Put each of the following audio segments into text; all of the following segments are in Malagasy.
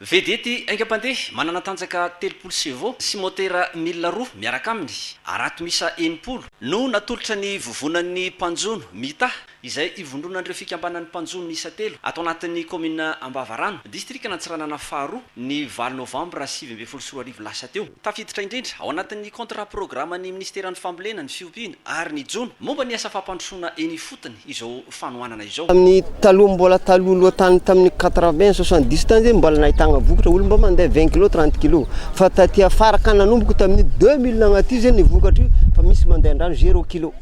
Vedety haingam-pandeha manana tanjaka 30 chevaux sy motera milina roa miaraka aminy, harato miisa 60 no natolotra ny vovonan'ny mpanjono Mita izay ivondronan'ireo fikambanan'ny mpanjono miisa telo ato anatin'ny kaominina Ambavarano, distrikan'Antsiranana faharoa, ny valo novambra 2019 lasa teo. Tafiditra indrindra ao anatin'ny contrat programan'ny minisiteran'ny Fambolena, ny Fiompiana ary ny Jono momba ny asa fampandrosoana eny ifotony izao fanohanana izao. Tamin'ny taloha mbola taloha loha tany tamin'ny 80 70 tany zay mbola nahitagna vokatra olo mba mandeha 20 kilo 30 kilo fa taty afara ka nanomboka tamin'ny 2000 agnaty zay ny vokatra io fa misy mandeha an-drano 0 kilo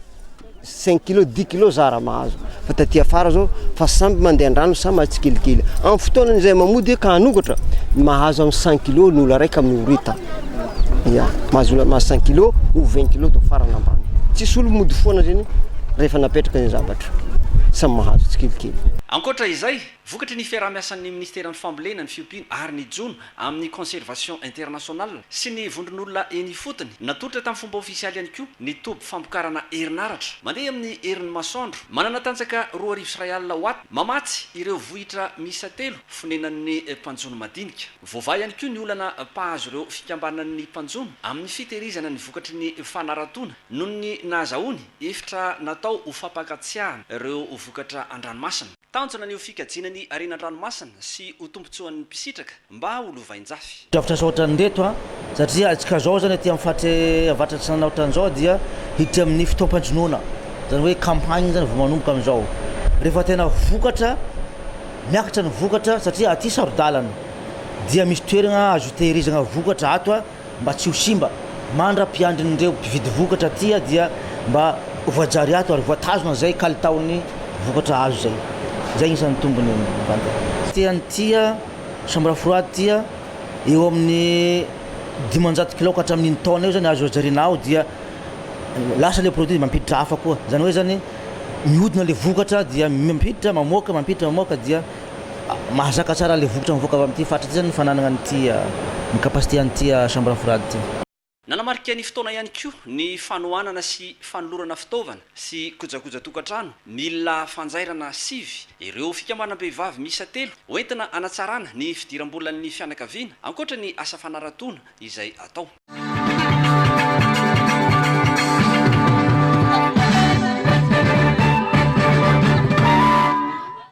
5 kilo 10 kilo zara mahazo fa taty afara zao fa samby mandeha an-drano samy mahazo tsikelikely amin'ny fotoanany izay mamody ka hanokatra mahazo amin'ny 100 kilo ny olo araiky amin'ny horita ya mahazo olo mahazo 5 kilo ou 20 kilo do farany ambany tsisy olo mody foana zany rehefa napetraka ny zavatra samy mahazo tsikelikely. Ankoatra izay, vokatry ny fiaraha-miasan'ny minisiteran'ny Fambolena, ny Fiompiana ary ny Jono amin'ny Conservation International sy ny vondron'olona eny ifotony, natolotra tamin'ny fomba ofisialy ihany koa ny toby famokarana herinaratra mandeha amin'ny herin'ny masoandro, manana tanjaka 2100 watt, mamatsy ireo vohitra miisa telo fonenan'ny mpanjono madinika. Voavaha ihany koa ny olana mpahazo ireo fikambanan'ny mpanjono amin'ny fitehirizana ny vokatry ny fanaratoana noho ny nahazahoany efitra natao ho fampangatsiahana ireo vokatra an-dranomasina. Tanjona ny ho fikajiana ny harena an-dranomasina sy ho tombontsoan'ny mpisitraka mba ho lovain-jafy. Drafitrasa ohatran'ireto an, satria antsika zao zany aty amin'ny faritry avaratra atsinanana ohatran'izao dia hiditra amin'ny fotoam-panjonoana, zany hoe campagne zany vao manomboka amin'izao. Rehefa tena vokatra, miakatra ny vokatra satria aty saro-dalana dia misy toerana azo itehirizana vokatra ato an, mba tsy ho simba mandra-piandrin'ireo mpividy vokatra aty dia mba voajary ato ary voatazona izay kalitaon'ny vokatra azo izay. Izay anisan'ny tombony mivantana. Ty an'ity chambre froide ty eo amin'ny 500 kilao ka hatramin'iny taona eo zany azo hajariana ao dia lasa le produit mampiditra hafa koa. Zany hoe zany mihodina le vokatra dia mampiditra mamoaka mampiditra mamoaka dia Mahazaka tsara le vokatra mivoaka avy amin'ity faritra ity zany ny fananana an'ity ny capacité an'ity chambre froide ity. Nanamarika ny fotoana ihany koa ny fanohanana sy fanolorana fitaovana sy kojakoja tokantrano milina fanjairana sivy ireo fikambanam-behivavy miisa telo hoentina hanatsarana ny fidiram-bolan'ny fianakaviana ankoatra ny asa fanaratoana izay atao.